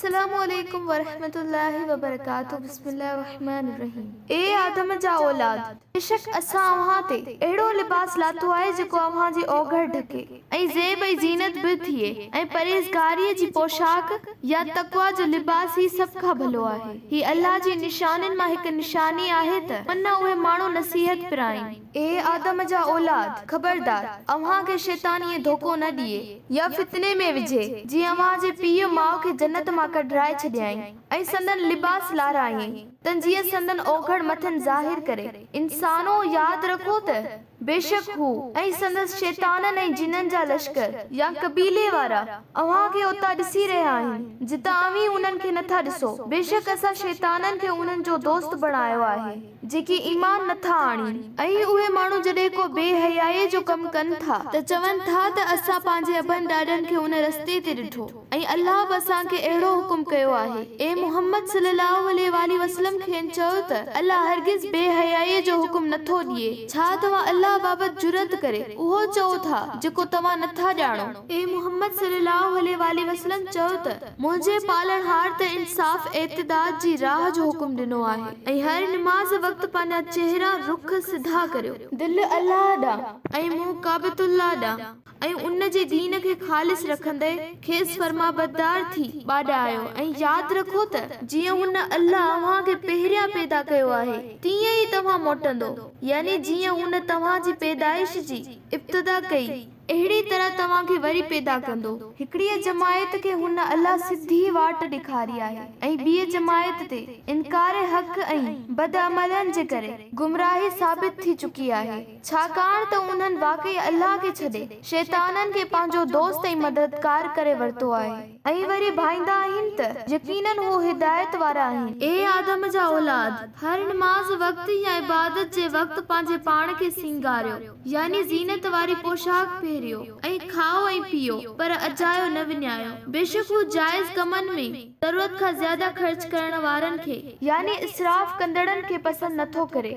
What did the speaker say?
السلام عليڪم ورحمة الله وبرڪاته بسم الله الرحمٰن الرحيم اي آدم جا اولاد! بيشڪ اسان اوهان تي اهڙو لباس لاٿو آهي جيڪو اوهان جي اوگهڙ ڍڪي ۽ زيب ۽ زينت به ٿئي ۽ پرهيزگاريء جي پوشاڪ يا تقويٰ جو لباس ئي سڀ کان ڀلو آهي. هي الله جي نشانين مان هڪ نشاني آهي ته من اهي ماڻهو نصيحت پرائين. اي آدم جا اولاد! خبردار! اوهان کي شيطان ائين ڌوڪو نه ڏئي يا فتني ۾ وجهي، جيئن اوهان جي پيء ماء کي جنت مان ڪڍرائي ڇڏيائين ۽ سندن لباس لارايائين، ته جيئن سندن اوگهڙ مٿن ظاهر ڪري. انسانو! ياد رکو ته، بيشڪ هو ۽ سندس شيطانن ۽ جنن جا لشڪر يا قبيلي وارا اوهان کي اتان ڏسي رهيا آهن، جتان اوهين انهن کي نٿا ڏسو. بيشڪ اسان شيطانن کي انهن جو دوست بڻايو آهي. جيڪي ايمان نه ٿا آڻين. ۽ اهي ماڻهو جڏهن ڪو بي حيائيء جو ڪم ڪن ٿا ته چون ٿا ته اسان پنهنجي ابن ڏاڏن کي ان رستي تي ڏٺو ۽ الله به اسان کي اهڙو حڪم ڪيو آهي. اي محمد صلي الله عليه واٰله وسلم کين چئو ته الله هرگز بي حيائيء جو حڪم نه ٿو ڏئي. ڇا توهان الله بابت جرئت ڪري اهو چئو ٿا جيڪو توهان نه ٿا ڄاڻو؟ اي محمد صلي الله عليه واٰله وسلم چئو ته منهنجي پالڻهار ته انصاف اعتدال جي راهه جو حڪم ڏنو آهي ۽ هر نماز وقت پنهنجا چهرا، رخ، سڌا ڪريو. دل الله ڏانهن ۽ منهن ڪعبة الله ڏانهن ۽ ان جي دين کي خالص رکندي کيس فرمانبردار ٿي ٻاڏايو ۽ ياد رکو ته جيئن هن، الله، اوهان کي پهريان پيدا ڪيو آهي تيئن ئي توهان موٽندو يعني جيئن هن توهان جي پيدائش جي ابتدا ڪئي. اهڙيء طرح توهان کي وري پيدا ڪندو. هڪڙيء جماعت کي هن، الله، سڌي واٽ ڏيکاري آهي ۽ ٻيء جماعت تي، انڪار حق ۽ بدعملن جي ڪري، گمراهي ثابت ٿي چڪي آهي، ڇاڪاڻ ته انهن واقعي الله کي ڇڏي، شيطانن کي پنهنجو دوست ۽ مددگار ڪري ورتو آهي. ۽ وري ڀائيندا آهن ته يقيناً هو هدايت وارا آهن. اي آدم جا اولاد! هر نماز وقت يا عبادت جي وقت پنهنجي پاڻ کي سينگاريو، يعني زينت واري پوشاڪ پهريو، ۽ کائو ۽ پيئو، پر اجايو نه وڃايو. بيشڪ هو جائز ڪمن ۾ ضرورت کان زياده خرچ ڪرڻ وارن کي، يعني اسراف ڪندڙن کي پسند نٿو ڪري.